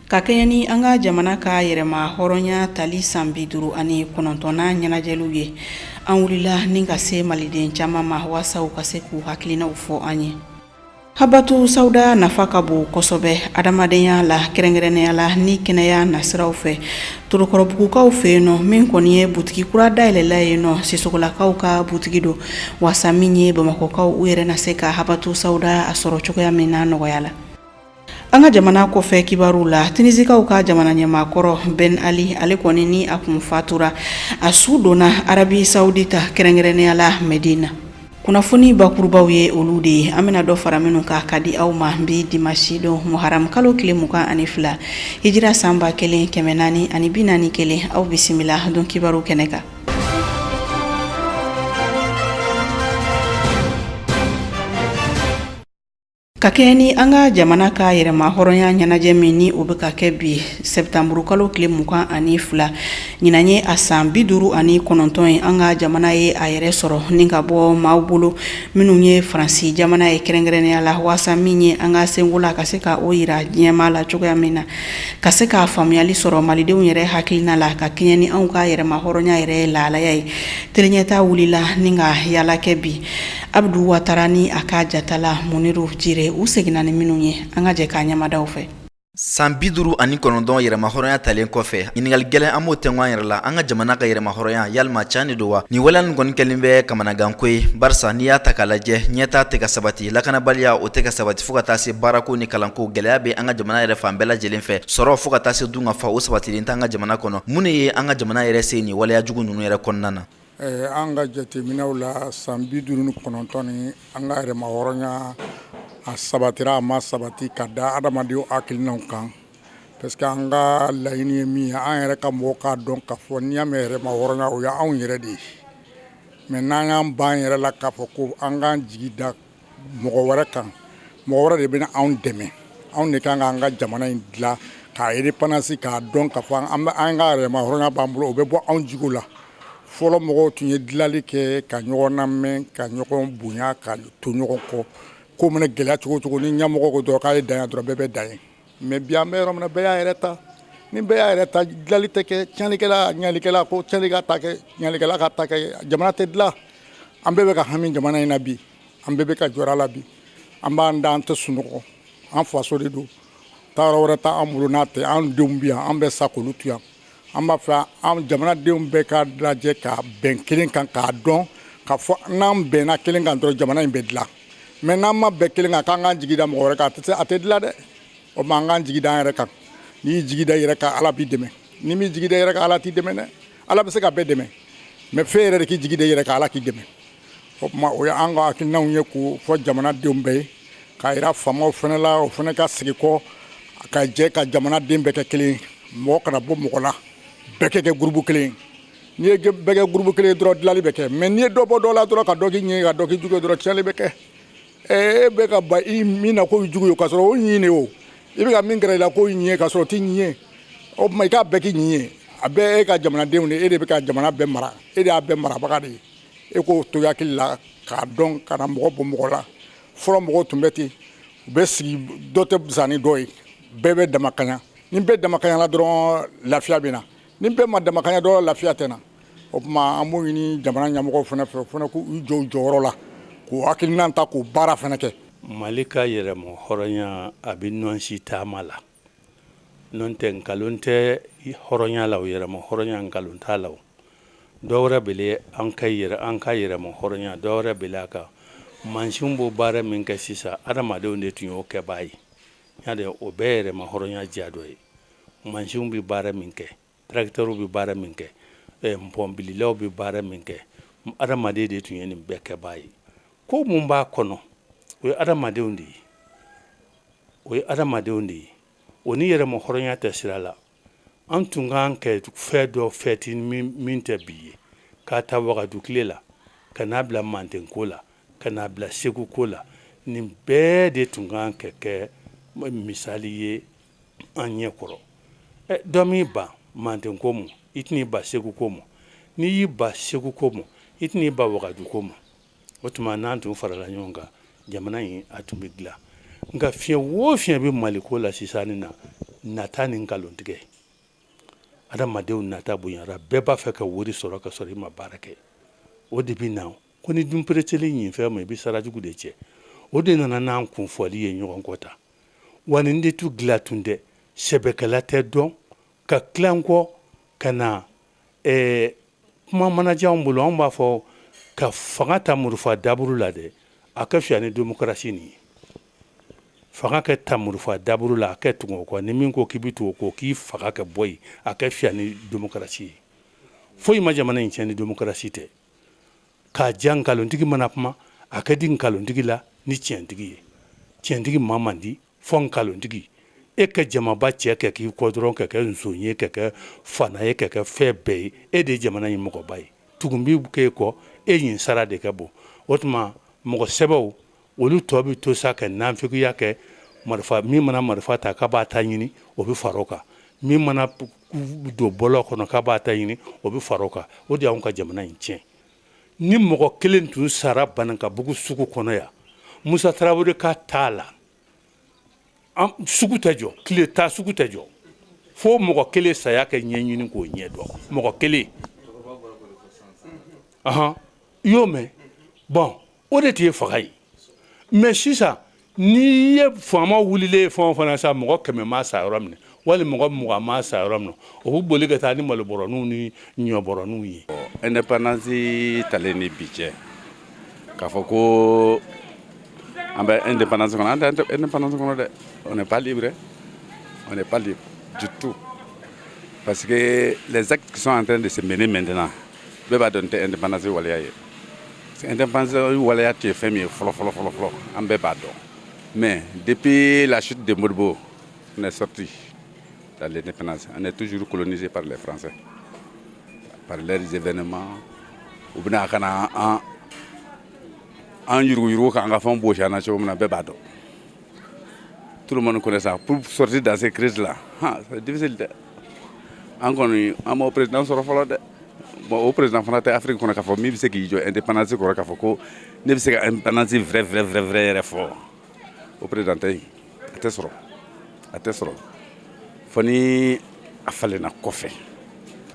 Ka kɛɲɛ ni an ka jamana ka yɛrɛma hɔrɔnya tali san 59nan ɲɛnajɛliw ye, an wulila ni ka se maliden caman ma waasa u ka se k'u hakilinaw fɔ an ye. Habatu sawuda nafa ka bon kosɛbɛ adamadenya la, kɛrɛnkɛrɛnnenya la ni kɛnɛya nasiraw fɛ. Torokɔrɔbugukaw fɛ yen nɔ, min kɔni ye butigi kura dayɛlɛla yen nɔ, Sisokolakaw ka butigi don, waasa min ye Bamakɔkaw u yɛrɛ na se ka habatu sawuda a sɔrɔ cogoya min na nɔgɔya la. An ka jamana kɔfɛ kibaruw la, Tunisikaw ka jamana ɲɛmaa kɔrɔ Ben Ali, ale kɔni ni a kun fatura, a su donna Arabi Saoudite, kɛrɛnkɛrɛnnenya la Medina. Kunnafoni bakurubaw ye olu de ye, an bɛna dɔ fara minnu kan ka di aw ma bi dimanche don, muharam kalo tile 22, hijira san 1441. Aw bisimila don kibaru kɛnɛ kan. Ka kɛɲɛ ni an ka jamana ka yɛrɛma hɔrɔnya ɲɛnajɛ min ni o bɛ ka kɛ bi sɛtanburukalo tile 22, ɲinan ye a san 59 ye an ka jamana ye a yɛrɛ sɔrɔ ni ka bɔ maaw bolo minnu ye Faransi jamana ye, kɛrɛnkɛrɛnnenya la waasa min ye an ka senko la ka se ka o yira diɲɛmaa la cogoya min na, ka se ka faamuyali sɔrɔ malidenw yɛrɛ hakilina la ka kɛɲɛ ni anw ka yɛrɛma hɔrɔnya yɛrɛ lahalaya ye. Teleɲɛta wulila ni ka yaala kɛ bi. Abdu Watara ni a ka jatala Muniru Jire, u seginna ni minnu ye, an ka jɛ k'a ɲɛmadaw fɛ. San 59 yɛrɛmahɔrɔnya talen kɔfɛ, ɲininkali gɛlɛn an b'o tɛnku an yɛrɛ la: an ka jamana ka yɛrɛmahɔrɔnya, yalima can de don wa? Nin waleya nin kɔni kɛlen bɛ kamanaganko ye, barisa n'i y'a ta k'a lajɛ, ɲɛtaa tɛ ka sabati, lakanabaliya o tɛ ka sabati, fo ka taa se baarako ni kalanko gɛlɛya bɛ an ka jamana yɛrɛ fan bɛɛ lajɛlen fɛ. Sɔrɔ fo ka taa se dunkafa, o sabatilen t'an ka jamana kɔnɔ. Mun de ye an ka jamana yɛrɛ se nin waleya jugu ninnu yɛrɛ kɔnɔna na? An ka jateminɛw la, san 59 ni an ka yɛrɛmahɔrɔnya a sabatira, a ma sabati ka da adamadenw hakilinaw kan, parce que an ka laɲini ye min ye, an yɛrɛ ka mɔgɔw k'a dɔn k'a fɔ n'i y'a mɛn yɛrɛmahɔrɔnya, o y'anw yɛrɛ de ye. Mais n'an y'an ban yɛrɛ la k'a fɔ ko an k'an jigi da mɔgɔ wɛrɛ kan, mɔgɔ wɛrɛ de bɛna anw dɛmɛ, anw de kan k'an ka jamana in dilan k'a indépendance, k'a dɔn k'a fɔ an ka yɛrɛmahɔrɔnya b'an bolo, o bɛ bɔ anw jugu la. Fɔlɔ mɔgɔw tun ye dilali kɛ ka ɲɔgɔn lamɛn, ka ɲɔgɔn bonya, ka to ɲɔgɔn kɔ. Ko mana gɛlɛya cogo cogo, ni ɲɛmɔgɔ ko dɔrɔn k'a ye dan dɔrɔn, bɛɛ bɛ dan ye. Mais bi, an bɛ yɔrɔ min na, bɛɛ y'a yɛrɛ ta. Ni bɛɛ y'a yɛrɛ ta, dilali tɛ kɛ. Tiɲɛnikɛla, ɲalikɛla ko tiɲɛni ka ta kɛ, ɲalikɛla ka ta kɛ, jamana tɛ dilan. An bɛɛ bɛ ka hami jamana in na bi, an bɛɛ bɛ ka jɔrɔ a la bi. An b'an da, an tɛ sunɔgɔ. An faso de don, taayɔrɔ wɛrɛ t'an bolo n'a tɛ. An denw bi yan, an bɛ sa k'olu to yan. An b'a fɛ an jamanadenw bɛɛ ka lajɛ ka bɛn kelen kan, k'a dɔn k'a fɔ n'an bɛnna kelen kan dɔrɔn, jamana in bɛ dilan. Mais n'an ma bɛn kelen kan k'an k'an jigi da mɔgɔ wɛrɛ kan, a tɛ se, a tɛ dilan dɛ. O tuma, an k'an jigi da an yɛrɛ kan. N'i y'i jigi da i yɛrɛ kan, Ala b'i dɛmɛ. N'i m'i jigi da i yɛrɛ kan, Ala t'i dɛmɛ dɛ. Ala bɛ se ka bɛɛ dɛmɛ, mais f'e yɛrɛ de k'i jigi da i yɛrɛ kan, Ala k'i dɛmɛ. O tuma, o ye an ka hakilinaw ye k'o fɔ jamanadenw bɛɛ ye, k'a yira faamaw fana la, o fana ka sigi kɔ ka jɛ ka jamanaden bɛɛ kɛ kelen ye. Mɔgɔ kana bɔ mɔgɔ la, bɛɛ kɛ kɛ groupe kelen ye. N'i ye bɛɛ kɛ groupe kelen ye dɔrɔn, dilali bɛ kɛ. Mais n'i ye dɔ bɔ dɔ la dɔrɔn, ka dɔ k'i ɲɛ, ka dɔ k'i jugu ye dɔrɔn, tiɲɛni bɛ kɛ. E bɛ ka ba i min na k'o ye jugu ye, k'a sɔrɔ o ɲin de o. I bɛ ka min kɛra i la k'o ɲin ye, k'a sɔrɔ o t'i ɲin ye. O tuma, i k'a bɛɛ k'i ɲin ye. A bɛɛ e ka jamanadenw de, e de bɛ ka jamana bɛɛ mara, e de y'a bɛɛ marabaga de ye. E k'o to i hakili la k'a dɔn, ka na mɔgɔ bɔ mɔgɔ la. Fɔlɔ mɔgɔw tun bɛ ten, u bɛ sigi, dɔ tɛ fisa ni dɔ ye, bɛɛ bɛ damakaɲa. Ni bɛɛ damakaɲala dɔrɔn, lafiya bɛ na. Ni bɛɛ ma damakaɲa dɔrɔn, lafiya tɛ na. O tuma, an b'o ɲini jamana ɲɛmɔgɔw fana fɛ, o fana k'u jɔ u jɔyɔrɔ la, k'u hakilina ta, k'u baara fana kɛ. Mali ka yɛrɛma hɔrɔnya, a bɛ nɔnsi taama la. N'o tɛ, nkalon tɛ hɔrɔnya la. O yɛrɛma hɔrɔnya, nkalon t'a la. O dɔw wɛrɛ bɛ an ka yɛrɛma hɔrɔnya, dɔw wɛrɛ bɛ a kan. Mansinw b'o baara min kɛ sisan, adamadenw de tun y'o kɛbaa ye. Y'a o bɛɛ yɛrɛma hɔrɔnya diya dɔ ye. Mansinw bɛ baara min kɛ, tracteurw bɛ baara min kɛ, pɔnbililaw bɛ baara min kɛ, adamaden de tun ye nin bɛɛ kɛbaa ye. Ko mun b'a kɔnɔ, o ye adamadenw de ye, o ye adamadenw de ye. O ni yɛrɛma hɔrɔnya tɛ sira la. An tun kan kɛ fɛn dɔ fêter min tɛ bi ye, k'a ta Wagadu tile la ka n'a bila Mandenko la, ka n'a bila Segu ko la. Nin bɛɛ de tun kan ka kɛ misali ye an ɲɛ kɔrɔ. Dɔ m'i ban Mandenko ma, i tɛn'i ban Segu ko ma. N'i y'i ban Segu ko ma, i tɛn'i ban Wagadu ko ma. O tuma, n'an tun farala ɲɔgɔn kan, jamana in a tun bɛ dilan. Nka fiɲɛ o fiɲɛ bɛ Mali ko la sisan nin na, Nata ni nkalontigɛ, adamadenw nata bonyara, bɛɛ b'a fɛ ka wari sɔrɔ ka sɔrɔ i ma baara kɛ. O de bɛ na ko ni dun pereselen ɲin fɛn ma, i bɛ sara jugu de cɛ. O de nana n'an kunfɔli ye ɲɔgɔn kɔ ta. Wa nin de tu dilan tun dɛ, sɛbɛkɛla tɛ dɔn ka tilan kɔ ka na kuma mana diya anw bolo. Anw b'a fɔ ka fanga ta murufa daburu la dɛ, a ka fisa ni démocratie nin ye. Fanga kɛ ta murufa daburu la, a kɛ tugu o kɔ, ni min ko k'i bɛ tugu o kɔ, k'i faga ka bɔ yen, a ka fisa ni démocratie ye. Foyi ma jamana in tiɲɛ ni démocratie tɛ. K'a diya nkalontigi mana kuma, a ka di nkalontigi la ni tiɲɛtigi ye. Tiɲɛtigi ma man di fɔ nkalontigi. E ka jamaba cɛ kɛ k'i kɔ dɔrɔn, ka kɛ nson ye, ka kɛ fana ye, ka kɛ fɛn bɛɛ ye. E de ye jamana in mɔgɔba ye, tugun bɛ k'e kɔ, e ɲin sara de ka bon. O tuma mɔgɔ sɛbɛw, olu tɔ bɛ to sa ka nafigiya kɛ. Marifa, min mana marifa ta k'a b'a ta ɲini, o bɛ fara o kan. Min mana don bɔlɔ kɔnɔ k'a b'a ta ɲini, o bɛ fara o kan. O de y'anw ka jamana in tiɲɛ. Ni mɔgɔ kelen tun sara Banankabugu sugu kɔnɔ yan, Musa Tarawele ka t'a la, sugu tɛ jɔ, tile ta sugu tɛ jɔ, fo mɔgɔ kelen saya kɛ ɲɛɲini k'o ɲɛ dɔn. Mɔgɔ kelen, i y'o mɛn. Bon, o de tun ye faga ye. Mais sisan, n'i ye faama wulilen ye fɛn o fɛn na sa, mɔgɔ 100 ma sa yɔrɔ min, wali mɔgɔ 20 ma sa yɔrɔ min, o bɛ boli ka taa ni malobɔrɔninw ni ɲɔbɔrɔninw ye. Indépendance talen ni bi cɛ, k'a fɔ ko an bɛ indépendance kɔnɔ, an tɛ indépendance kɔnɔ dɛ. On n'est pas libre, on n'est pas libre du tout, parce que les actes qui sont en train de se mener maintenant, bɛɛ b'a dɔn tɛ indépendance waleya ye. Indépendance waleya tun ye fɛn min ye fɔlɔ fɔlɔ fɔlɔ fɔlɔ, an bɛɛ b'a dɔn. Mais depuis la chute de Modibo, on est sorti dans l'indépendance. On est toujours colonisé par les Français, par leurs événements. U bɛna ka na an yuruguyurugu k'an ka fɛnw bosi an na cogo min na, bɛɛ b'a dɔn. Tout le monde connaît ça. Pour sortir dans ces crises là, ah, c'est difficile dɛ. An kɔni, an m'o président sɔrɔ fɔlɔ dɛ. Bon, o président fana tɛ Afrique kɔnɔ k'a fɔ min bɛ se k'i jɔ indépendance kɔrɔ, k'a fɔ ko ne bɛ se ka indépendance vrai vrai vrai vrai yɛrɛ fɔ, o président tɛ yen. A tɛ sɔrɔ, a tɛ sɔrɔ fo ni a falenna kɔfɛ.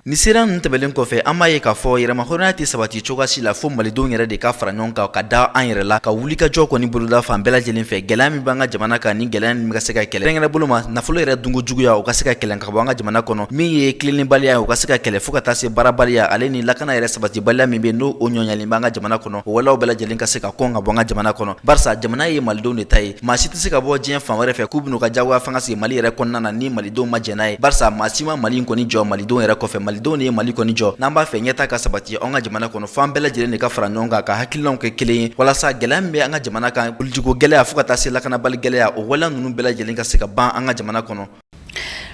Ni sera ninnu tɛmɛlen kɔfɛ, an b'a ye k'a fɔ yɛrɛmahɔrɔnya tɛ sabati cogoya si la fo malidenw yɛrɛ de ka fara ɲɔgɔn kan, ka da an yɛrɛ la, ka wuli ka jɔ kɔni boloda fan bɛɛ lajɛlen fɛ. Gɛlɛya min b'an ka jamana kan, ni gɛlɛya min bɛ ka se ka kɛlɛ kɛrɛnkɛrɛn bolo ma, nafolo yɛrɛ dunko juguya, o ka se ka kɛlɛ ka bɔ an ka jamana kɔnɔ. Min ye tilennibaliya ye, o ka se ka kɛlɛ, fo ka taa se baarabaliya ale ni lakana yɛrɛ sabatibaliya min bɛ, n'o o ɲɔɲalen b'an ka jamana kɔnɔ, o waleyaw bɛɛ lajɛlen ka se ka kɔn ka bɔ an ka jamana kɔnɔ. Barisa jamana ye malidenw de ta ye. Maa si tɛ se ka bɔ diɲɛ fan wɛrɛ fɛ k'u bɛn'u ka jagoya fanga sigi Mali yɛrɛ kɔnɔna na ni malidenw ma jɛn n'a ye. Barisa maa si ma Mali in kɔni jɔ malidenw yɛrɛ kɔfɛ, malidenw de ye Mali kɔni jɔ. N'an b'a fɛ ɲɛta ka sabati an ka jamana kɔnɔ, fo an bɛɛ lajɛlen de ka fara ɲɔgɔn kan, ka hakilinaw kɛ kelen ye, walasa gɛlɛya min bɛ an ka jamana kan, politikiko gɛlɛya fo ka taa se lakanabali gɛlɛya, o waleya ninnu bɛɛ lajɛlen ka se ka ban an ka jamana kɔnɔ.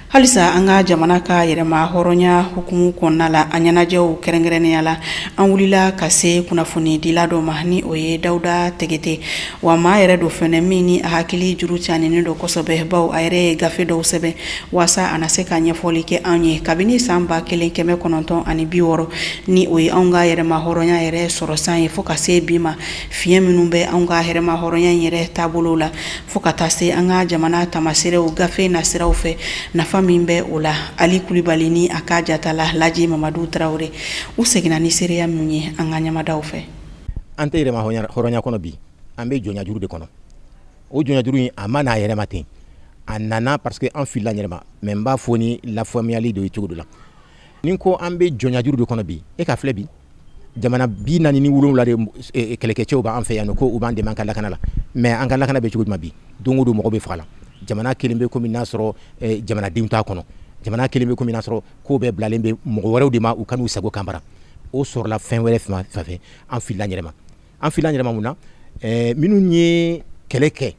Halisa an ka jamana ka yɛrɛma hɔrɔnya hukumu kɔnɔna la, a ɲɛnajɛw kɛrɛnkɛrɛnnenya la, an wulila ka se kunnafonidila dɔ ma, ni o ye Dawuda Tɛgɛte. Wa maa yɛrɛ don fɛnɛ min ni a hakili juru caninen don kosɛbɛ, bawo a yɛrɛ ye gafe dɔw sɛbɛn waasa a na se ka ɲɛfɔli kɛ anw ye kabini san 1960, ni o ye anw ka yɛrɛma hɔrɔnya yɛrɛ sɔrɔ san ye, fo ka se bi ma, fiɲɛ minnu bɛ anw ka yɛrɛma hɔrɔnya in yɛrɛ taabolo la, fo ka taa se an ka jamana tamaserew gafe nasiraw fɛ, nafa min bɛ o la. Ali Kulibali ni a ka jatala Laji Mamadu Tarawele, u seginna ni seereya min ye an ka ɲamadaw fɛ. An tɛ yɛrɛma hɔrɔnya kɔnɔ bi, an bɛ jɔnyajuru de kɔnɔ. O jɔnyajuru in, a ma n'a yɛrɛ ma ten, a nana parce que an filila yɛrɛ ma. Mais n b'a fɔ ni lafaamuyali dɔ ye cogo dɔ la. Ni ko an bɛ jɔnyajuru de kɔnɔ bi, e ka filɛ bi, jamana 47 de kɛlɛkɛcɛw b'an fɛ yan ko u b'an dɛmɛ an ka lakana la. Mais an ka lakana bɛ cogo jumɛn bi? Don o don mɔgɔ bɛ faga la. Jamana kelen bɛ komi n'a sɔrɔ jamanadenw t'a kɔnɔ. Jamana kelen bɛ komi n'a sɔrɔ ko bɛɛ bilalen bɛ mɔgɔ wɛrɛw de ma, u ka n'u sago kan bara. O sɔrɔla fɛn wɛrɛ fan fɛ. An filila yɛrɛ ma. An filila yɛrɛ ma mun na? Minnu ye kɛlɛ kɛ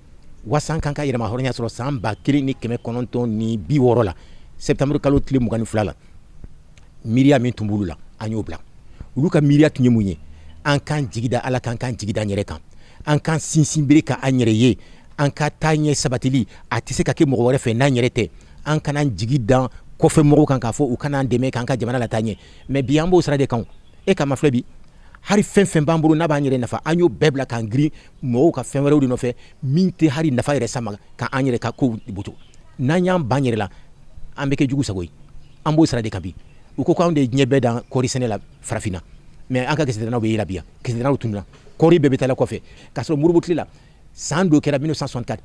waasa an kan ka yɛrɛma hɔrɔnya sɔrɔ san 1960 la, septembre kalo tile 22 la, miiriya min tun b'olu la, an y'o bila. Olu ka miiriya tun ye mun ye? An k'an jigi da Ala kan, k'an jigi da an yɛrɛ kan, an k'an sinsin bere ka an yɛrɛ ye. An ka taa ɲɛ sabatili, a tɛ se ka kɛ mɔgɔ wɛrɛ fɛ n'an yɛrɛ tɛ. An kana jigi dan kɔfɛ mɔgɔw kan k'a fɔ u kan'an dɛmɛ k'an ka jamana lataa ɲɛ. Mais bi, an b'o sira de kan. E ka ma filɛ bi, hali fɛn fɛn b'an bolo n'a b'an yɛrɛ nafa, an y'o bɛɛ bila k'an girin mɔgɔw ka fɛn wɛrɛw de nɔfɛ, min tɛ hali nafa yɛrɛ sama k'an yɛrɛ ka kow buto. N'an y'an ban yɛrɛ la. An bɛ kɛ jugu sago ye. An b'o sira de kan bi. U ko k'anw de ye diɲɛ bɛɛ dan kɔɔri sɛnɛ la farafinna, mais an ka kisɛdanaw bɛ yela bi yan, kisɛdanaw tununa, kɔɔri bɛɛ bɛ taa kɔfɛ. K'a sɔrɔ Modibo tile la, san dɔ kɛra 1964,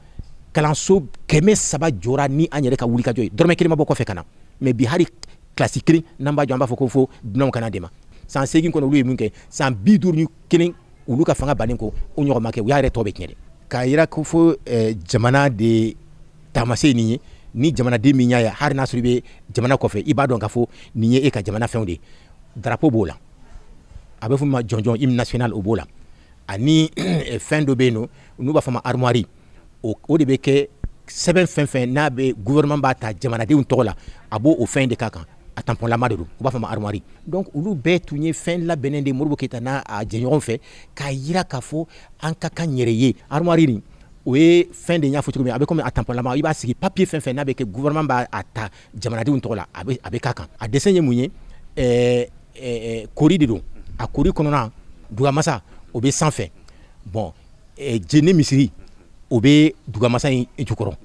kalanso 300 jɔra ni an yɛrɛ ka wulikajɔ ye, dɔrɔmɛ kelen ma bɔ kɔfɛ ka na. Mais bi, hali kilasi kelen n'an b'a jɔ, an b'a fɔ ko fo dunanw kana dɛmɛ. San 8 kɔnɔ, olu ye mun kɛ? San 51, olu ka fanga bannen ko, o ɲɔgɔn ma kɛ. U y'a yɛrɛ tɔ bɛ tiɲɛ dɛ. K'a yira ko fo jamana de taamasen nin ye, ni jamanaden min y'a ye, hali n'a sɔrɔ i bɛ jamana kɔfɛ, i b'a dɔn k'a fɔ nin ye e ka jamana fɛnw de ye. Drapeau b'o la, a bɛ fɔ min ma jɔnjɔn, hymne national, o b'o la, ani fɛn dɔ bɛ yen nɔ n'u b'a fɔ ma armoiries. O de bɛ kɛ sɛbɛn fɛn fɛn n'a bɛ gouvernement b'a ta jamanadenw tɔgɔ la, a b'o o fɛn de k'a kan. A tamponlama de don, u b'a fɔ ma armoiries. Donc olu bɛɛ tun ye fɛn labɛnnen de Modibo Keyita n'a a jɛɲɔgɔn fɛ, k'a yira k'a fɔ an ka kan yɛrɛ ye. Armoiries nin, o ye fɛn de, y'a fɔ cogo min, a bɛ komi a tamponlama, i b'a sigi papier fɛn fɛn n'a bɛ kɛ gouvernement b'a ta jamanadenw tɔgɔ la, a bɛ k'a kan. A dessin ye mun ye? Kori de don. A kori kɔnɔna, dugamasa o bɛ sanfɛ. Bon, jeni misiri o bɛ dugamasa in jukɔrɔ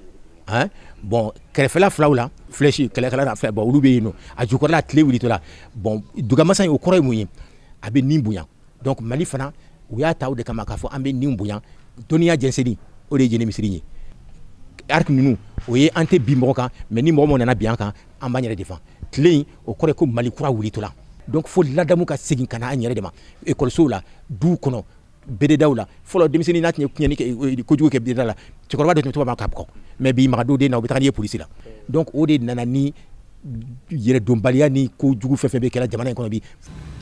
hein. Bon, kɛrɛfɛla filaw la, flèche kɛlɛkɛla la fɛ, bon, olu bɛ yen nɔ a jukɔrɔla, tile wulitɔ la. Bon, dugamasa in, o kɔrɔ ye mun ye? A bɛ nin bonya. Donc Mali fana, u y'a ta o de kama k'a fɔ an bɛ nin bonya. Dɔnniya jɛnsɛnni, o de ye jeni misiri ye. Arc ninnu, o ye an tɛ bin mɔgɔ kan, mais ni mɔgɔ mɔgɔ nana bin an kan, an b'an yɛrɛ défend. Tile in, o kɔrɔ ye ko Mali kura wulitɔ la. Donc fo ladamu ka segin ka na an yɛrɛ de ma, ekɔlisow la, duw kɔnɔ, beredaw la. Fɔlɔ, denmisɛnnin n'a tun ye tiɲɛni kɛ, kojugu kɛ bereda la, cɛkɔrɔba dɔ tun bɛ to k'a bugɔ. Mais bi, maga den na, u bɛ taa n'i ye polisi la. Donc o de nana ni yɛrɛdɔnbaliya ni kojugu fɛn fɛn bɛ kɛra jamana in kɔnɔ bi.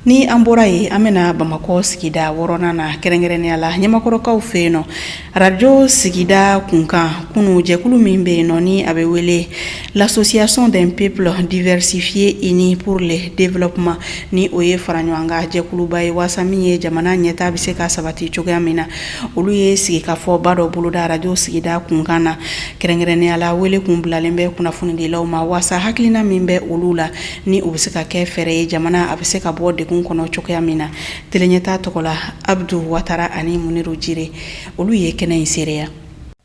Ni an bɔra yen, an bɛna Bamakɔ sigida wɔɔrɔnan na, kɛrɛnkɛrɛnnenya la Ɲamakɔrɔkaw fɛ yen nɔ, arajo sigida kunkan. Kunu, jɛkulu min bɛ yen nɔ ni a bɛ wele l'Association d'un peuple diversifié uni pour le développement, ni o ye fara ɲɔgɔn kan jɛkuluba ye waasa min ye jamana ɲɛta bɛ se ka sabati cogoya min na, olu ye sigikafɔba dɔ boloda arajo sigida kunkan na. Kɛrɛnkɛrɛnnenya la, wele kun bilalen bɛ kunnafonidilaw ma waasa hakilina min bɛ olu la, ni o bɛ se ka kɛ fɛɛrɛ ye jamana a bɛ se ka bɔ degun kɔnɔ cogoya min na. Teleɲɛta tɔgɔ la, Abdu Watara ani Muniru Jire, olu ye kɛnɛ in seereya.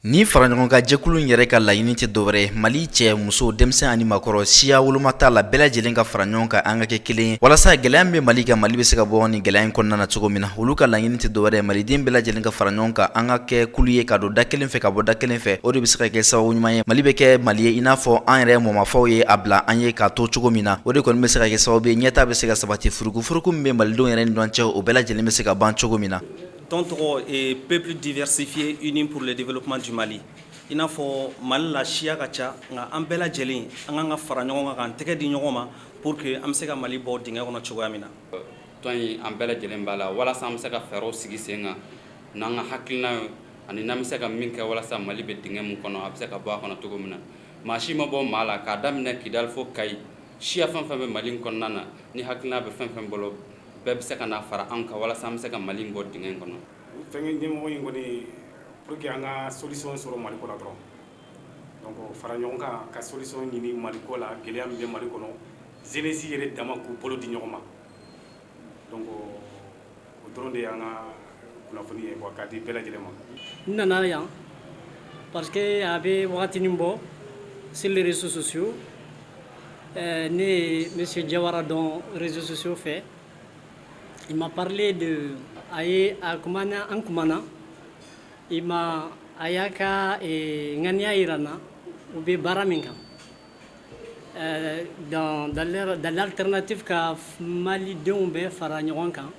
Ni fara ɲɔgɔn kan jɛkulu in yɛrɛ ka laɲini tɛ dɔwɛrɛ, Mali cɛ, muso, denmisɛn ani makɔrɔ, siya woloma t'a la, bɛɛ lajɛlen ka fara ɲɔgɔn kan, an ka kɛ kelen ye walasa gɛlɛya min bɛ Mali kan, Mali bɛ se ka bɔ nin gɛlɛya in kɔnɔna na cogo min na. Olu ka laɲini tɛ dɔwɛrɛ, maliden bɛɛ lajɛlen ka fara ɲɔgɔn kan, an ka kɛ kulu ye, ka don da kelen fɛ, ka bɔ da kelen fɛ. O de bɛ se ka kɛ sababu ɲuman ye Mali bɛ kɛ Mali ye, i n'a fɔ an yɛrɛ mɔmafaw ye a bila an ye k'a to cogo min na. O de kɔni bɛ se ka kɛ sababu ye ɲɛta bɛ se ka sabati, furukufuruku min bɛ malidenw yɛrɛ ni ɲɔgɔn cɛ, o bɛɛ lajɛlen bɛ se ka ban cogo min na. Tɔn tɔgɔ, Peuple diversifié uni pour le développement du Mali. I n'a fɔ Mali la, siya ka ca, nka an bɛɛ lajɛlen an kan ka fara ɲɔgɔn kan, k'an tɛgɛ di ɲɔgɔn ma pour que an bɛ se ka Mali bɔ dingɛ kɔnɔ cogoya min na. Tɔn in, an bɛɛ lajɛlen b'a la walasa an bɛ se ka fɛɛrɛw sigi sen kan n'an ka hakilina ye, ani n'an bɛ se ka min kɛ walasa Mali bɛ dingɛ min kɔnɔ, a bɛ se ka bɔ a kɔnɔ cogo min na. Maa si ma bɔ maa la, k'a daminɛ Kidali fo Kayi, siya fɛn fɛn bɛ Mali kɔnɔna na, ni hakilina bɛ fɛn fɛn bolo, bɛɛ bɛ se ka na fara an kan walasa an bɛ se ka Mali bɔ dingɛ in kɔnɔ. Fɛn ɲɛmɔgɔ in kɔni, pour que an ka solution sɔrɔ Mali ko la dɔrɔn, donc fara ɲɔgɔn kan ka solution ɲini Mali ko la, gɛlɛya min bɛ Mali kɔnɔ, jeunesse yɛrɛ dama k'u bolo di ɲɔgɔn ma. Donc o dɔrɔn de y'an ka kunnafoni ye k'a di bɛɛ lajɛlen ma. N nana yan parce que a bɛ wagatinin bɔ, sur les réseaux sociaux, ne ye monsieur Jawara dɔn réseaux sociaux fɛ. Il m'a parlé de, a ye a kumana, an kumana, il m'a, a y'a ka ŋaniya yira n na, u bɛ baara min kan dans l'alternative, ka malidenw bɛɛ fara ɲɔgɔn kan,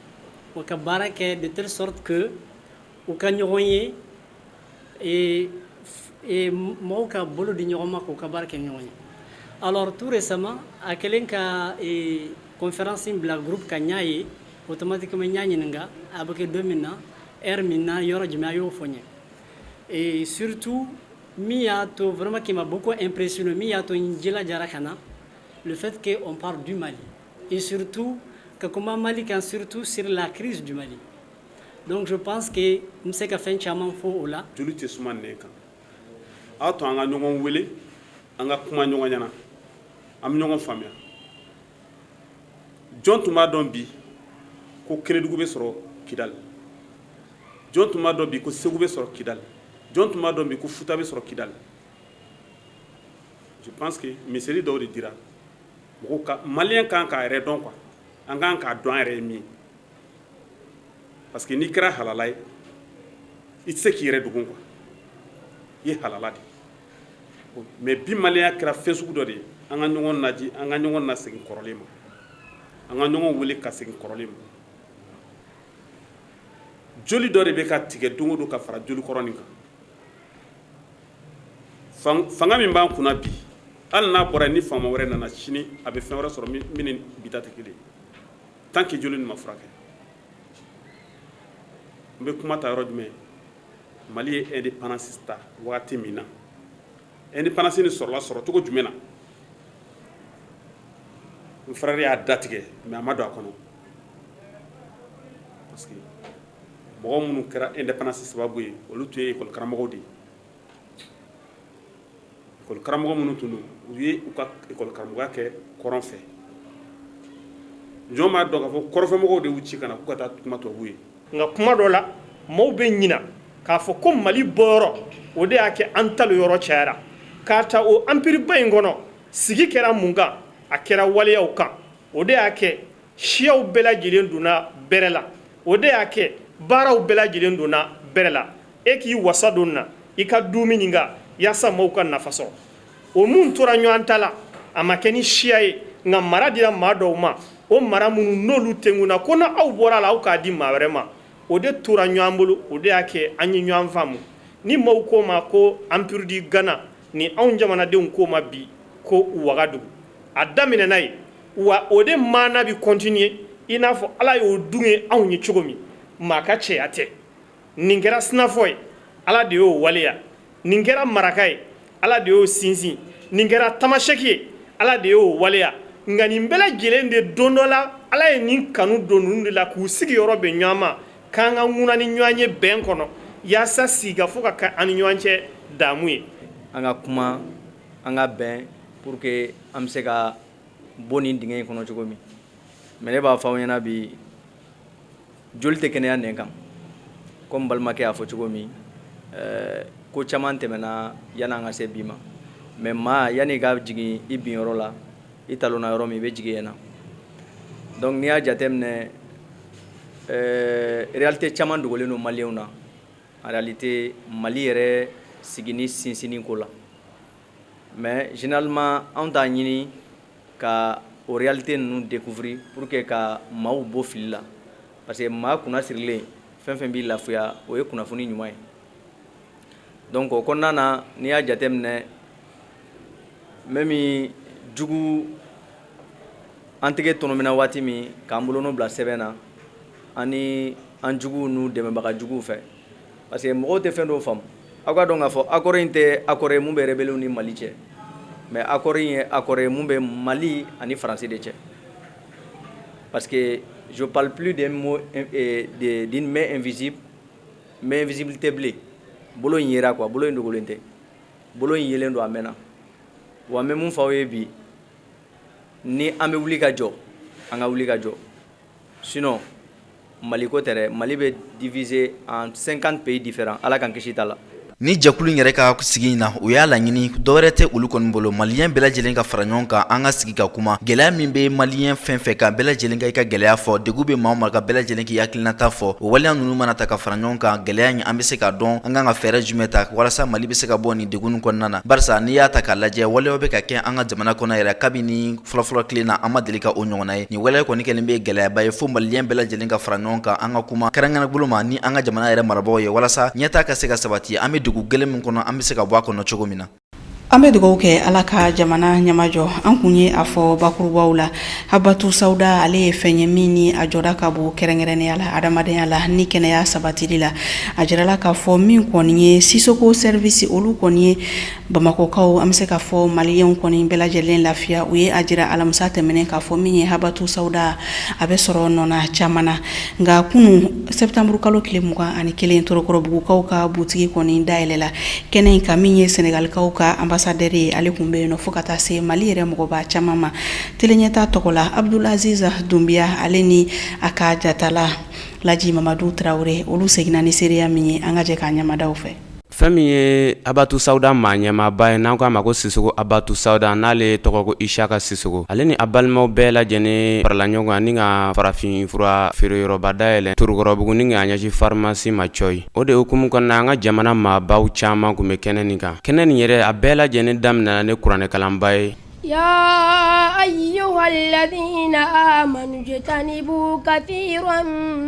u ka baara kɛ de telle sorte que u ka ɲɔgɔn ye et mɔgɔw ka bolo di ɲɔgɔn ma k'u ka baara kɛ ɲɔgɔn ye. Alors tout récemment, a kɛlen ka conférence in bila groupe kan, n y'a ye automatiquement, n y'a ɲininka a bɛ kɛ don min na, heure min na, yɔrɔ jumɛn, a y'o fɔ n ye. Et surtout, min y'a to vraiment qui m'a beaucoup impressionné, min y'a to n jilajara ka na, le fait qu'on parle du Mali et surtout ka kuma Mali kan, surtout sur la crise du Mali. Donc je pense que n bɛ se ka fɛn caman fɔ o la. Joli tɛ suma nɛn kan. A to an ka ɲɔgɔn wele, an ka kuma ɲɔgɔn ɲɛna, an bɛ ɲɔgɔn faamuya. Jɔn tun b'a dɔn bi ko Kenedugu bɛ sɔrɔ Kidali? Jɔn tun b'a dɔn bi ko Segu bɛ sɔrɔ Kidali? Jɔn tun b'a dɔn bi ko Futa bɛ sɔrɔ Kidali? Je pense que miseli dɔw de dira mɔgɔw ka. Malien kan k'a yɛrɛ dɔn quoi, an kan k'a dɔn an yɛrɛ ye min ye, parce que n'i kɛra halala ye, i tɛ se k'i yɛrɛ dogo quoi, i ye halala de. Mais bi maliyɛnya kɛra fɛn sugu dɔ de ye. An ka ɲɔgɔn naji, an ka ɲɔgɔn nasegin kɔrɔlen ma, an ka ɲɔgɔn wele ka segin kɔrɔlen ma. Joli dɔ de bɛ ka tigɛ don o don ka fara joli kɔrɔ nin kan. Fanga min b'an kunna bi, hali n'a bɔra ni faama wɛrɛ nana sini, a bɛ fɛn wɛrɛ sɔrɔ min ni bi ta tɛ kelen, tant que joli nin ma furakɛ. N bɛ kuma ta yɔrɔ jumɛn? Mali ye indépendance ta waati min na, indépendance nin sɔrɔla sɔrɔ cogo jumɛn na? N frère y'a datigɛ, mais a ma don a kɔnɔ, parce que mɔgɔ minnu kɛra indépendance sababu ye, olu tun ye école karamɔgɔw de ye. École karamɔgɔ minnu tun don, u ye u ka école karamɔgɔya kɛ kɔrɔn fɛ. Jɔn b'a dɔn k'a fɔ kɔrɔnfɛmɔgɔw de y'u ci ka na k'u ka taa kuma tubabu ye? Nka kuma dɔ la, maaw bɛ ɲina k'a fɔ ko Mali bɔyɔrɔ, o de y'a kɛ an talo yɔrɔ cayara. K'a ta o empire ba in kɔnɔ, sigi kɛra mun kan? A kɛra waleyaw kan. O de y'a kɛ siyaw bɛɛ lajɛlen donna bɛrɛ la. O de y'a kɛ baaraw bɛɛ lajɛlen donna bɛrɛ la. E k'i wasa don na i ka dumuni kan yaasa maaw ka nafa sɔrɔ. O mun tora ɲɔgɔn ta la, a ma kɛ ni siya ye, nka mara dira maa dɔw ma. O mara minnu n'olu tenkunna ko na aw bɔra a la, aw k'a di maa wɛrɛ ma, o de tora ɲɔgɔn bolo. O de y'a kɛ an ye ɲɔgɔn faamu. Ni maaw k'o ma ko empire du Ghana, ni anw jamanadenw k'o ma bi ko Wagadugu, a daminɛna yen wa, o de maana bɛ continuer i n'a fɔ Ala y'o dun ye anw ye cogo min. Maa ka cɛya tɛ. Nin kɛra sinafɔ ye, Ala de y'o waleya. Nin kɛra maraka ye, Ala de y'o sinsin. Nin kɛra tamasɛki ye, Ala de y'o waleya. Nka nin bɛɛ lajɛlen de, don dɔ la, Ala ye nin kanu don ninnu de la k'u sigiyɔrɔ bɛn ɲɔgɔn ma, k'an ka ŋuna ni ɲɔgɔn ye bɛn kɔnɔ, yaasa sigikafɔ ka kɛ an ni ɲɔgɔn cɛ daamu ye. An ka kuma, an ka bɛn pour que an bɛ se ka bɔ nin dingɛ in kɔnɔ cogo min. Mais ne b'a fɔ aw ɲɛna bi, joli tɛ kɛnɛya nɛn kan. Comme balimakɛ y'a fɔ cogo min, ko caman tɛmɛna yanni an ka se bi ma. Mais maa, yanni i ka jigin i binyɔrɔ la, i talonna yɔrɔ min, i bɛ jigin yen na. Donc n'i y'a jateminɛ, réalité caman dogolen don maliyɛnw na, en réalité Mali yɛrɛ sigi ni sinsinni ko la. Mais généralement anw t'a ɲini ka o réalité ninnu découvrir pour que ka maaw bɔ fili la, parce que maa kunna sirilen, fɛn fɛn b'i lafiya, o ye kunnafoni ɲuman ye. Donc o kɔnɔna na, n'i y'a jateminɛ, même jugu an tɛgɛ tɔnɔmina waati min k'an bolonɔ bila sɛbɛn na, ani an juguw n'u dɛmɛbaga juguw fɛ, parce que mɔgɔw tɛ fɛn dɔw faamu. Aw ka dɔn k'a fɔ accord in tɛ accord ye mun bɛ rebelle ni Mali cɛ, mais accord in ye accord ye mun bɛ Mali ani Faransi de cɛ, parce que je parle plus d'un mot, d'une main invisible. Main invisible tɛ bilen, bolo in yera quoi, bolo in dogolen tɛ, bolo in yelen don a mɛnna. Wa n bɛ mun fɔ aw ye bi, ni an bɛ wuli ka jɔ, an ka wuli ka jɔ, sinon Mali ko tɛ dɛ, Mali bɛ diviser en 50 pays différents. Ala k'an kisi ta la. Ni jɛkulu in yɛrɛ ka sigi in na, u y'a laɲini, dɔwɛrɛ tɛ olu kɔni bolo, maliyɛn bɛɛ lajɛlen ka fara ɲɔgɔn kan, an ka sigi ka kuma. Gɛlɛya min bɛ maliyɛn fɛn fɛn kan, bɛɛ lajɛlen ka i ka gɛlɛya fɔ. Degun bɛ maa o maa kan, bɛɛ lajɛlen k'i hakilinata fɔ. O waleya ninnu mana ta ka fara ɲɔgɔn kan, gɛlɛya in, an bɛ se k'a dɔn an kan ka fɛɛrɛ jumɛn ta walasa Mali bɛ se ka bɔ nin degun kɔnɔna na, barisa n'i y'a ta k'a lajɛ, waleyaw bɛ ka kɛ an ka jamana kɔnɔ yɛrɛ kabini fɔlɔfɔlɔ tile na, an ma deli ka o ɲɔgɔnna ye. Nin waleya kɔni kɛlen bɛ gɛlɛyaba ye fo maliyɛn bɛɛ lajɛlen ka fara ɲɔgɔn kan, an ka kuma kɛrɛnkɛrɛn bolo ma ni an ka jamana yɛrɛ marabagaw ye, walasa ɲɛtaa ka se ka sabati, an bɛ degun gɛlɛn min kɔnɔ, an bɛ se ka bɔ a kɔnɔ cogo min na. An bɛ dugawu kɛ Ala ka jamana ɲɛmajɔ. An kun ye a fɔ bakurubaw la, habatu sawuda, ale ye fɛn ye min ni a jɔda ka bon kɛrɛnkɛrɛnnenya la adamadenya la ni kɛnɛya sabatili la. A jirala k'a fɔ min kɔni ye Sisoko service, olu kɔni ye Bamakɔkaw, an bɛ se k'a fɔ maliyɛnw kɔni bɛɛ lajɛlen lafiya. U ye a jira alamisa tɛmɛnen k'a fɔ min ye habatu sawuda, a bɛ sɔrɔ nɔna caman na. Nka kunun sɛtanburu kalo tile 21, Torokɔrɔbugukaw ka butigi kɔni dayɛlɛla kɛnɛ in kan. Min ye Sɛnɛgalikaw ka ambassadeur ye, ale tun bɛ yen nɔ, fo ka taa se Mali yɛrɛ mɔgɔba caman ma. Tele Ɲɛta tɔgɔ la, Abdulaziz Dunbiya, ale ni a ka jatala Laji Mamadu Tarawele, olu seginna ni seereya min ye, an ka jɛ k'a ɲamadaw fɛ. Fɛn min ye Abatu Sawuda maa ɲɛmaaba ye, n'an ko a ma ko Sisoko Abatu Sawuda, n'ale tɔgɔ ko Isaka Sisoko, ale ni a balimaw bɛɛ lajɛlen farala ɲɔgɔn kan ni ka farafin fura feereyɔrɔba dayɛlɛ Torokɔrɔbugu ni k'a ɲɛsin farimasi ma cɔyi. O de hukumu kɔnɔna, an ka jamana maabaw caman tun bɛ kɛnɛ nin kan. Kɛnɛ nin yɛrɛ, a bɛɛ lajɛlen daminɛna ni kuranɛkalanba ye. يا أيها الذين آمنوا اجتنبوا كثيرا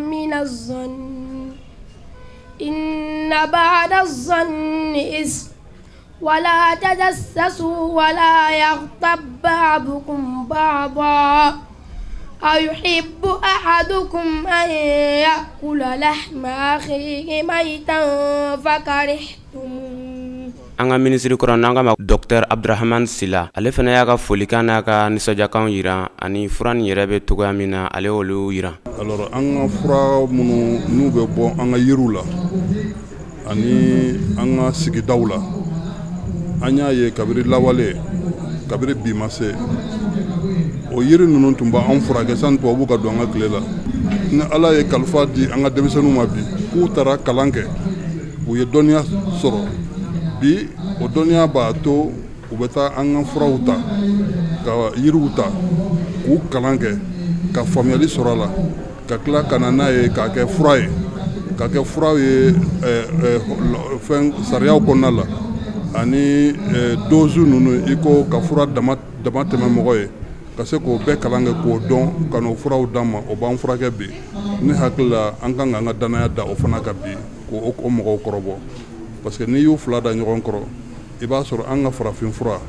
من الظن إن بعض الظن إثم ولا تجسسوا ولا يغتب بعضكم بعضا أيحب أحدكم أن يأكل لحم أخيه ميتا فكرهتموه. An ka minisiri kɔrɔ, n'an k'a ma Docteur Abdurahamani Sila, ale fana y'a ka folikan n'a ka nisɔndiyakanw jira, ani fura nin yɛrɛ bɛ togoya min na, ale y'olu jira. Alors, an ka fura minnu n'u bɛ bɔ an ka yiriw la ani an ka sigidaw la, an y'a ye kabiri lawale, kabiri bi ma se, o yiri ninnu tun b'an furakɛ sani tubabu ka don an ka tile la. Ni Ala ye kalifa di an ka denmisɛnninw ma bi, k'u taara kalan kɛ, u ye dɔnniya sɔrɔ bi, o dɔnniya b'a to u bɛ taa an ka furaw ta, ka yiriw ta, k'u kalan kɛ, ka faamuyali sɔrɔ a la, ka tila ka na n'a ye k'a kɛ fura ye, ka kɛ fura ye fɛn sariyaw kɔnɔna la, ani dose ninnu, i ko ka fura dama dama tɛmɛ mɔgɔ ye, ka se k'o bɛɛ kalan kɛ k'o dɔn, ka n'o furaw d'an ma, o b'an furakɛ bi. Ne hakili la, an kan k'an ka danaya da o fana kan bi, k'o mɔgɔw kɔrɔbɔ, parce que n'i y'u fila da ɲɔgɔn kɔrɔ, i b'a sɔrɔ an ka farafin fura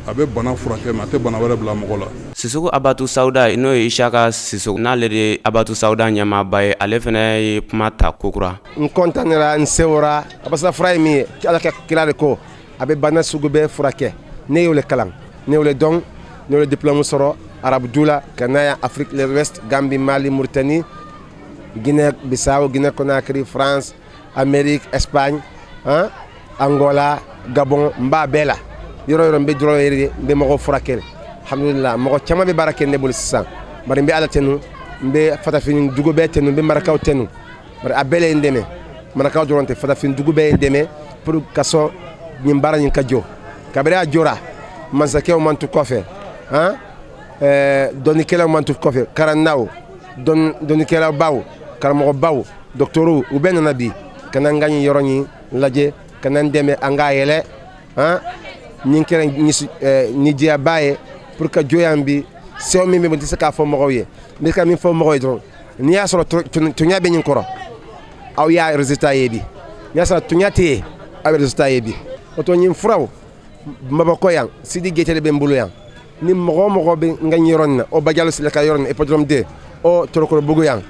a bɛ bana furakɛ, mais a tɛ bana wɛrɛ bila mɔgɔ la. Sisoko Abatu Sawuda, n'o ye Isaka Sisoko, n'ale de ye Abatu Sawuda ɲɛmaaba ye, ale fana ye kuma ta kokura. N kɔntanera, n sewara, parce fura ye min ye, Ala ka kira de ko a bɛ bana sugu bɛɛ furakɛ. Ne y'o le kalan, ne y'o le dɔn, ne y'o le diplôme sɔrɔ arabu la ka na yan Afrique de l'Ouest, Gambie, Mali, Mauritanie, Guinée Bissau, Guinée Conakry, France, Amérique, Espagne, hein, Angola, Gabon, n b'a bɛɛ la. Yɔrɔ yɔrɔ n bɛ dɔrɔn yɛrɛ, n bɛ mɔgɔw furakɛ. Alhamdulillah, mɔgɔ caman bɛ baara kɛ ne bolo sisan. Bari n bɛ Ala tenu, n bɛ farafin dugu bɛɛ tenu, n bɛ marakaw tenu. Bari a bɛɛ le ye n dɛmɛ. Marakaw dɔrɔn tɛ, farafin dugu bɛɛ ye n dɛmɛ pour ka sɔn nin baara nin ka jɔ. Kabini a jɔra, masakɛw man to kɔfɛ, han, dɔnnikɛlaw man to kɔfɛ, karannaw, dɔnnikɛlabaw, karamɔgɔbaw, docteurs, u bɛɛ nana bi ka na n ka nin yɔrɔ nin lajɛ, ka na n dɛmɛ an k'a yɛlɛ. Han, nin kɛra nidiyaba ye pour que jɔ yan bi. Sɛw min bɛ, n tɛ se k'a fɔ mɔgɔw ye. N bɛ ka min fɔ mɔgɔw ye dɔrɔn, n'i y'a sɔrɔ toɲa bɛ nin kɔrɔ, aw y'a résultat ye bi. N'i y'a sɔrɔ toɲa tɛ yen, aw bɛ résultat ye bi. O to nin furaw Bamakɔ yan, Sidi Gete de bɛ n bolo yan. Ni mɔgɔ o mɔgɔ bɛ n ka yɔrɔ nin na, o Bajalo Sila ka yɔrɔ nin, Hippodrome 2, o Torokorobugu yan,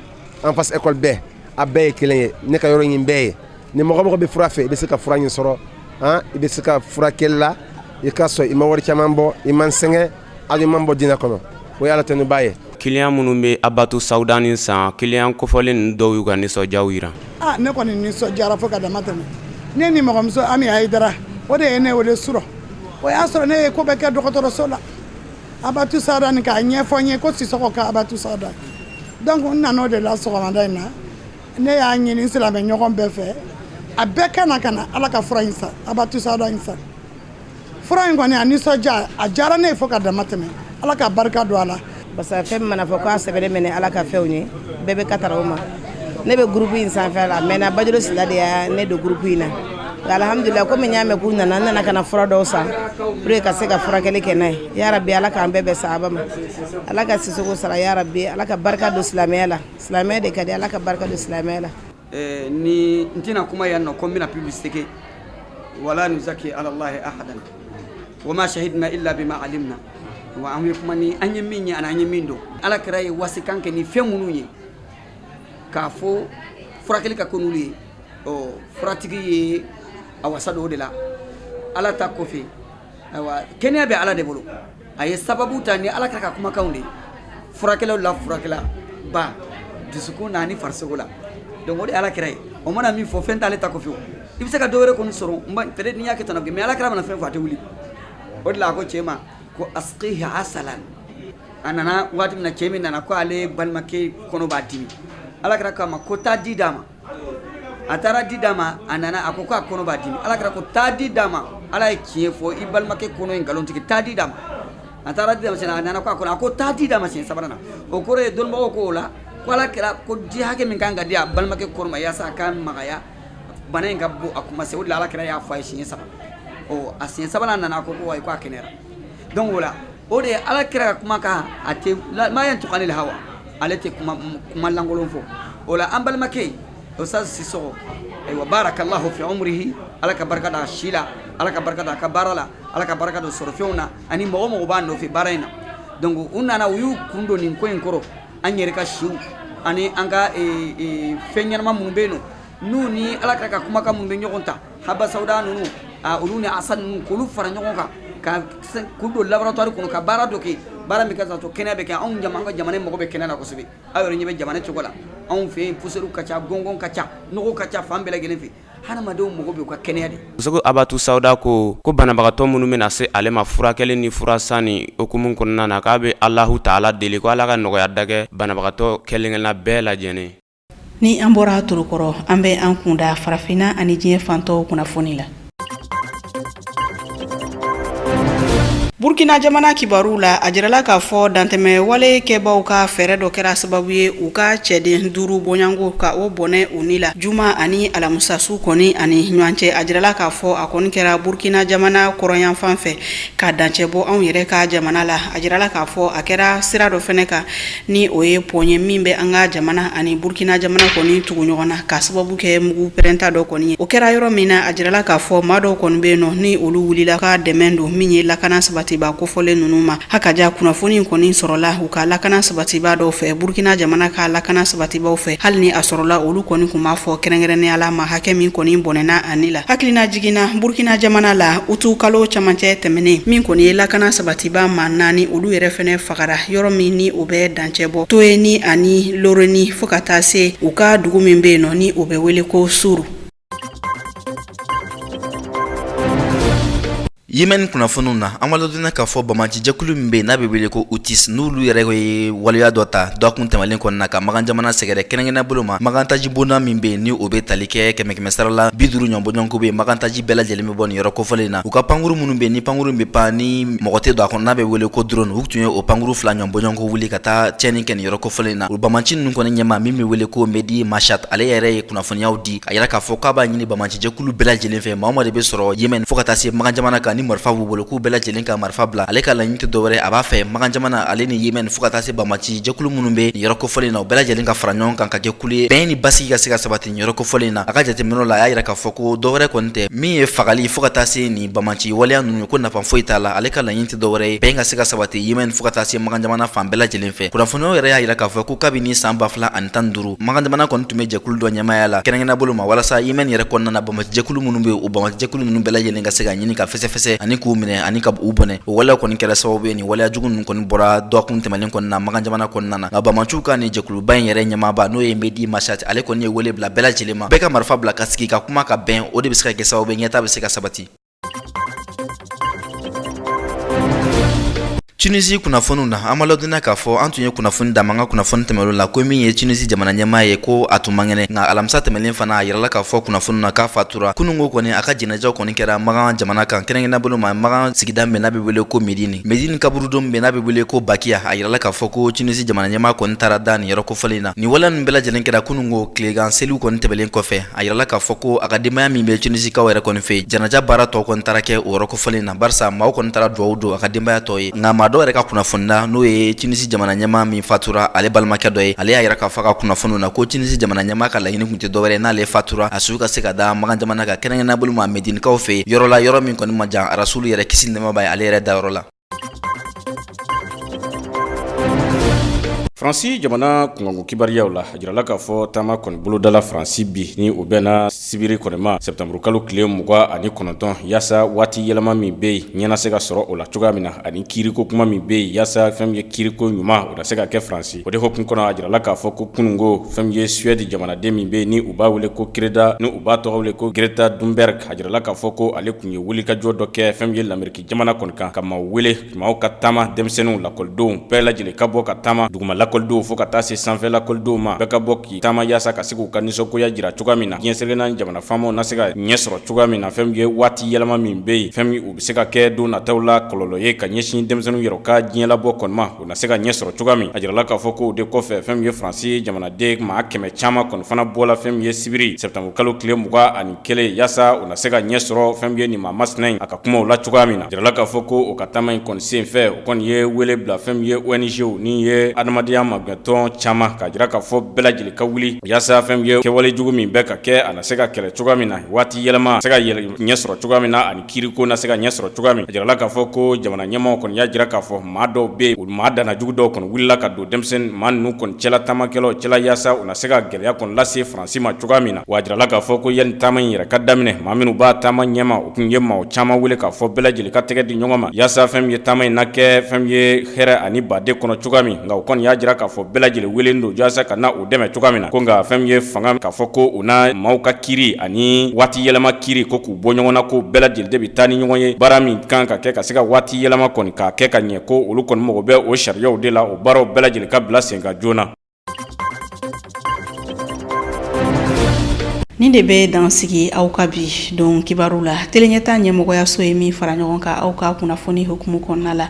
en face école bɛɛ, a bɛɛ ye kelen ye. Ne ka yɔrɔ nin bɛɛ ye. Ni mɔgɔ mɔgɔ bɛ fura fɛ, i bɛ se ka fura nin sɔrɔ, han, i bɛ se ka furakɛli la, i ka sɔn, i ma wari caman bɔ, i ma sɛgɛn, hali i ma bɔ diinɛ kɔnɔ. O ye Ala tenuba ye. Kiliyan minnu bɛ Abatu Sawuda nin san, kiliyan kofɔlen ninnu dɔw y'u ka nisɔndiyaw jira. Aa, ne kɔni nisɔndiyara fo ka dama tɛmɛ. Ne ni mɔgɔmuso Ami Hayidara, o de ye ne o de sɔrɔ. O y'a sɔrɔ ne ye ko bɛɛ kɛ dɔgɔtɔrɔso la. Abatu Sawuda nin k'a ɲɛfɔ n ye ko Sisɔkɔ ka Abatu Sawuda. Donc n nana o de la sɔgɔmada in na. Ne y'a ɲini n silamɛ ɲɔgɔn bɛɛ fɛ, a bɛɛ ka na ka na Ala ka fura in san, Abatu Sawuda in san. Fura in kɔni, a nisɔndiya, a diyara ne ye fo ka dama tɛmɛ. Ala ka barika don a la. Parce que fɛn min mana fɔ k'a sɛbɛnnen bɛ ni Ala ka fɛnw ye, bɛɛ bɛ katara o ma. Ne bɛ groupe in sanfɛ la, mɛ na Bajolo Sila de y'a ne don groupe in na. Alhamdulillah, komi n y'a mɛn k'u nana, n nana ka na fura dɔw san pour que ka se ka furakɛli kɛ n'a ye. Ya Rabbi, Ala k'an bɛɛ bɛn sahaba ma. Ala ka Sisoko sara. Ya Rabbi, Ala ka barika don silamɛya la. Silamɛya de ka di, Ala ka barika don silamɛya la. Ni n tɛna kuma yan nɔ ko n bɛna publicité kɛ. ولا نزكي على الله أحدا وما شهدنا إلا بما علمنا. Wa an bɛ kuma ni an ye min ye ani an ye min dɔn. Ala kira ye wasikan kɛ ni fɛn minnu ye k'a fɔ furakɛli ka ko n'olu ye, ɔ furatigi ye a wasa don o de la. Ala ta kɔfɛ, ayiwa, kɛnɛya bɛ Ala de bolo. A ye sababu ta ni Ala kira ka kumakanw de ye, furakɛlaw la furakɛla ba dusukun na ani farisogo la. Donc o de ye Ala kira ye. O mana min fɔ, fɛn t'ale ta kɔfɛ. I bɛ se ka dɔ wɛrɛ kɔni sɔrɔ peut être n'i y'a kɛ tan, mais Ala kira mana fɛn fɔ, a tɛ wuli. O de la a ko cɛ ma ko أسقه عسلا. A nana waati min na, cɛ min nana ko ale balimakɛ kɔnɔ b'a dimi, Ala kira k'a ma ko taa di d'a ma. A taara di d'a ma, a nana, a ko k'a kɔnɔ b'a dimi. Ala kira ko taa di d'a ma, Ala ye tiɲɛ fɔ, i balimakɛ kɔnɔ ye nkalon tigɛ, taa di d'a ma. A taara di d'a ma, a nana k'a kɔnɔ, a ko taa di d'a ma siɲɛ sabanan na. O kɔrɔ ye dɔnnibagaw ko o la ko Ala kira ko di hakɛ min kan ka di a balimakɛ kɔnɔ ma yaasa a ka magaya, bana in ka bɔ a kuma se, o de la Ala kira y'a fɔ a ye siɲɛ saba. Ɔ a siɲɛ sabanan nana, a ko ko ayi, ko a kɛnɛyara. Donc o la, o de ye Ala kira ka kuma kan, a tɛ ma yantiqu anil hawa, ale tɛ kuma lankolon fɔ. O la an balimakɛ Ustaz Sisɔgɔ, ayiwa, barakallahu fi umrihi, Ala ka barika da a si la, Ala ka barika da a ka baara la, Ala ka barika don sɔrɔfɛnw na, ani mɔgɔ mɔgɔ b'a nɔfɛ baara in na. Donc u nana, u y'u kun don nin ko in kɔrɔ, an yɛrɛ ka siw ani an ka fɛn ɲɛnama minnu bɛ yen nɔ, n'u ni Ala kira ka kumakan minnu bɛ ɲɔgɔn ta, haba sawuda ninnu, olu ni asa ninnu, k'olu fara ɲɔgɔn kan ka k'u don laboratoire kɔnɔ ka baara dɔ kɛ, baara min ka to kɛnɛya bɛ kɛ anw jama. An ka jamana mago bɛ kɛnɛya la kosɛbɛ. Aw yɛrɛ ɲɛ bɛ jamana cogo la, anw fɛ yen poussière ka ca, gɔngɔn ka ca, nɔgɔ ka ca fan bɛɛ lajɛlen fɛ. Hadamadenw mago bɛ u ka kɛnɛya de. Seko Abatu Sawuda ko ko banabagatɔ minnu bɛna se ale ma furakɛli ni furasan ni hukumu kɔnɔna na, k'a bɛ Alahu taala deli ko Ala ka nɔgɔya da kɛ banabagatɔ kelenkelenna bɛɛ lajɛlen. Ni an bɔra Torokɔrɔ, an bɛ an kunda farafinna ani diɲɛ fantɔw kunnafoni la. Burkina jamana kibaru la, a jirala k'a fɔ dantɛmɛ wale kɛbaw ka fɛɛrɛ dɔ kɛra sababu ye u ka cɛden 5 bɔɲɔgɔnko ka o bɔnɛ u ni la juma ani alamusasu kɔni ani ɲɔgɔn cɛ. A jirala k'a fɔ a kɔni kɛra Burkina jamana kɔrɔnyanfan fɛ ka dancɛ bɔ anw yɛrɛ ka jamana la. A jirala k'a fɔ a kɛra sira dɔ fɛnɛ kan ni o ye pɔn ye min bɛ an ka jamana ani Burkina jamana kɔni tugu ɲɔgɔn na, ka sababu kɛ mugu pɛrɛnta dɔ kɔni ye. O kɛra yɔrɔ min na, a jirala k'a fɔ maa dɔw kɔni bɛ yen nɔ ni olu wulila ka dɛmɛ don min ye lakana sabatiba kofɔlen ninnu ma. Hakaja kunnafoni kɔni sɔrɔla u ka lakana sabatiba dɔw fɛ, Burkina jamana ka lakana sabatibaw fɛ, hali ni a sɔrɔla olu kɔni tun b'a fɔ kɛrɛnkɛrɛnnenya la maa hakɛ min kɔni bɔnɛna a ni la. Hakilina jiginna Burkina jamana la utu kalo camancɛ tɛmɛnen min kɔni ye lakana sabatiba maa 4, olu yɛrɛ fɛnɛ fagara yɔrɔ min ni o bɛ dancɛ bɔ Toyeni ani Loroni fo ka taa se u ka dugu min bɛ yen nɔ ni o bɛ wele ko Suru. Yemen kunnafoniw na, an b'a ladɔnniya k'a fɔ banbaancijɛkulu min bɛ yen n'a bɛ wele ko Houthis, n'olu yɛrɛ ye waleya dɔ ta dɔgɔkun tɛmɛnen kɔnɔna na ka Makan jamana sɛgɛrɛ, kɛrɛnkɛrɛnnenya bolo ma Makan taji bonda min bɛ yen ni o bɛ tali kɛ kɛmɛ kɛmɛ sara la 50 ɲɔgɔn bɔɲɔgɔnko bɛ yen. Makan taji bɛɛ lajɛlen bɛ bɔ nin yɔrɔ kofɔlen na. U ka pankuru minnu bɛ yen ni pankuru bɛ pan ni mɔgɔ tɛ don a kɔnɔ n'a bɛ wele ko drone, u tun ye o pankuru 2 ɲɔgɔn bɔɲɔgɔnko wuli ka taa tiɲɛni kɛ nin yɔrɔ kofɔlen na. O banbaanci ninnu kɔni ɲɛmaa min bɛ wele ko Mehdi Mashat, ale yɛrɛ ye kunnafoniyaw di a yira k'a fɔ k'a b'a ɲini banbaancijɛkulu bɛɛ lajɛlen fɛ, maa o maa de bɛ sɔrɔ Yemen fo ka taa se Makan jamana kan ni marifa b'u bolo, k'u bɛɛ lajɛlen ka marifa bila. Ale ka laɲini tɛ dɔwɛrɛ, a b'a fɛ Makan jamana ale ni Yemen fo ka taa se banbaancijɛkulu minnu bɛ nin yɔrɔ kofɔlen na, u bɛɛ lajɛlen ka fara ɲɔgɔn kan ka kɛ kulu ye, bɛn ni basigi ka se ka sabati nin yɔrɔ kofɔlen na. A ka jateminɛw la, a y'a yira k'a fɔ ko dɔwɛrɛ kɔni tɛ min ye fagali fo ka taa se nin banbaanci waleya ninnu ye, ko nafa foyi t'a la. Ale ka laɲini tɛ dɔwɛrɛ ye bɛn ka se ka sabati Yemen fo ka taa se Makan jamana fan bɛɛ lajɛlen fɛ. Kunnafoniyaw yɛrɛ y'a yira k'a fɔ ko kabini san 2015, Makan jamana kɔni tun bɛ jɛkulu dɔ ɲɛmaaya la kɛrɛnkɛrɛnnenya bolo ma walasa Yemen yɛrɛ kɔnɔna na banbaancijɛkulu minnu bɛ yen, o banbaancijɛkulu ninnu bɛɛ lajɛlen ka se ka ɲini ka fɛsɛfɛsɛ ani k'u minɛ ani ka u bɔnɛ. O waleya kɔni kɛra sababu ye nin waleya jugu ninnu kɔni bɔra dɔgɔkun tɛmɛnen kɔnɔna na Makan jamana kɔnɔna na. Nka banbaanciw ka nin jɛkuluba in yɛrɛ ɲɛmaaba, n'o ye Mehdi Mashat, ale kɔni ye wele bila bɛɛ lajɛlen ma, bɛɛ ka marifa bila ka sigi ka kuma ka bɛn, o de bɛ se ka kɛ sababu ye ɲɛtaa bɛ se ka sabati. Tunisi kunnafoniw na, an b'a ladɔnniya k'a fɔ an tun ye kunnafoni d'a ma an ka kunnafoni tɛmɛnlenw la ko min ye Tunisi jamana ɲɛmaa ye, ko a tun man kɛnɛ. Nka alamisa tɛmɛnen fana, a yirala k'a fɔ kunnafoniw na k'a fatura kununko kɔni. A ka jɛnɛjaw kɔni kɛra Makan jamana kan, kɛrɛnkɛrɛnnenya bolo ma Makan sigida min n'a bɛ wele ko Medini, Medini kaburudon min n'a bɛ wele ko Bakiya. A yirala k'a fɔ ko Tunisi jamana ɲɛmaa kɔni taara da nin yɔrɔ kofɔlen na. Nin waleya ninnu bɛɛ lajɛlen kɛra kununko tilegan seliw kɔni tɛmɛnen kɔfɛ. A yirala k'a fɔ ko a ka denbaya min bɛ Tunisikaw yɛrɛ kɔni fɛ yen, janaja baara tɔ kɔni taara kɛ o yɔrɔ kofɔlen na, barisa maaw kɔni taara dugawu don a ka denbaya tɔ ye. Nka maa dɔw yɛrɛ ka kunnafoni na, n'o ye Tunisi jamana ɲɛmaa min fatura ale balimakɛ dɔ ye, ale y'a yira k'a fɔ a ka kunnafoniw na ko Tunisi jamana ɲɛmaa ka laɲini tun tɛ dɔwɛrɛ n'ale fatura, a su ka se ka da Makan jamana kan, kɛrɛnkɛrɛnnenya bolo ma Medinikaw fɛ yen yɔrɔ la, yɔrɔ min kɔni man jan Rasulu yɛrɛ kisi nɛɛma b'a ye ale yɛrɛ dayɔrɔ la. Faransi jamana kunkanko kibaruyaw la, a jirala k'a fɔ taama kɔni bolodala Faransi bi ni o bɛnna sibiri kɔni ma sɛtanburukalo tile 29, yaasa waati yɛlɛma min bɛ yen ɲɛ na se ka sɔrɔ o la cogoya min na, ani kiiriko kuma min bɛ yen yaasa fɛn min ye kiiriko ɲuman o na se ka kɛ Faransi. O de hukumu kɔnɔ, a jirala k'a fɔ ko kununko fɛn min ye Suède jamanaden min bɛ yen ni u b'a wele ko Greta, ni u b'a tɔgɔ wele ko Greta Thunberg, a jirala k'a fɔ ko ale tun ye wulikajɔ dɔ kɛ fɛn min ye Lameriki jamana kɔni kan, ka maaw wele, maaw ka taama, denmisɛnninw, lakɔlidenw bɛɛ lajɛlen ka bɔ ka taama duguma lakɔlidenw fo ka taa se sanfɛ lakɔlidenw ma, bɛɛ ka bɔ k'i taama yaasa ka se k'u ka nisɔngoya jira cogoya min na, diɲɛ seleke naani jamana faamaw na se ka ɲɛ sɔrɔ cogoya min na, fɛn min ye waati yɛlɛma min bɛ yen, fɛn min u bɛ se ka kɛ don nataw la kɔlɔlɔ ye ka ɲɛsin denmisɛnninw yɛrɛ ka diɲɛlabɔ kɔni ma, u na se ka ɲɛ sɔrɔ cogoya min. A jirala k'a fɔ k'o de kɔfɛ, fɛn min ye Faransi jamanaden maa 100 caman kɔni fana bɔla fɛn min ye sibiri sɛtanburu kalo tile 21 yaasa u na se ka ɲɛ sɔrɔ fɛn min ye nin maa masina in a ka kumaw la cogoya min na. A jirala k'a fɔ ko o ka taama in kɔni senfɛ, u kɔni ye wele bila fɛn min ye ONGw ni ye adamadenya magɛntɔn caman, k'a jira k'a fɔ bɛɛ lajɛlen ka wuli yaasa fɛn min ye kɛwale jugu min bɛ ka kɛ, a na se ka kɛlɛ cogoya min na, waati yɛlɛma se ka ɲɛ sɔrɔ cogoya min na, ani kiiriko na se ka ɲɛ sɔrɔ cogoya min. A jirala k'a fɔ ko jamana ɲɛmaaw kɔni y'a jira k'a fɔ maa dɔw bɛ yen, maa danna jugu dɔw kɔni wulila ka don denmisɛnnin maa ninnu kɔni cɛla, taamakɛlaw cɛla, yaasa u na se ka gɛlɛya kɔni lase Faransi ma cogoya min na. Wa a jirala k'a fɔ ko yanni taama in yɛrɛ ka daminɛ, maa minnu b'a taama ɲɛma, u tun ye maa caman wele k'a fɔ bɛɛ lajɛlen ka tɛgɛ di ɲɔgɔn ma yaasa fɛn min ye taama in na kɛ fɛn min ye hɛrɛ ani baden kɔnɔ cogoya min. Nka u kɔni y'a jira k'a fɔ bɛɛ lajɛlen welelen don yaasa ka na u dɛmɛ cogoya min na. Ko nka fɛn min ye fanga k'a fɔ ko u na maaw ka kiiri ani waati yɛlɛma kiiri ko k'u bɔ ɲɔgɔn na, ko bɛɛ lajɛlen de bɛ taa ni ɲɔgɔn ye. Baara min kan ka kɛ ka se ka waati yɛlɛma kɔni k'a kɛ ka ɲɛ, ko olu kɔni mago bɛ o sariyaw de la, o baaraw bɛɛ lajɛlen ka bila sen kan joona. Nin de bɛ dan sigi aw ka bi don kibaru la. Teleɲɛta ɲɛmɔgɔyaso ye min fara ɲɔgɔn kan aw ka kunnafoni hukumu kɔnɔna la,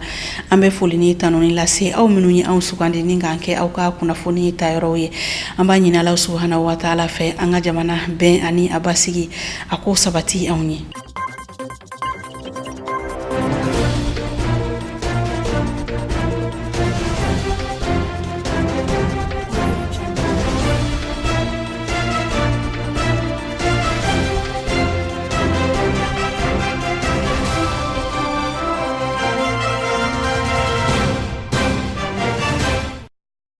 an bɛ foli ni tanuni lase aw minnu ye anw sugandi ni k'an kɛ aw ka kunnafoni tayɔrɔw ye. An b'a ɲini Ala subahana wa taala fɛ, an ka jamana bɛn ani a basigi, a k'o sabati anw ye.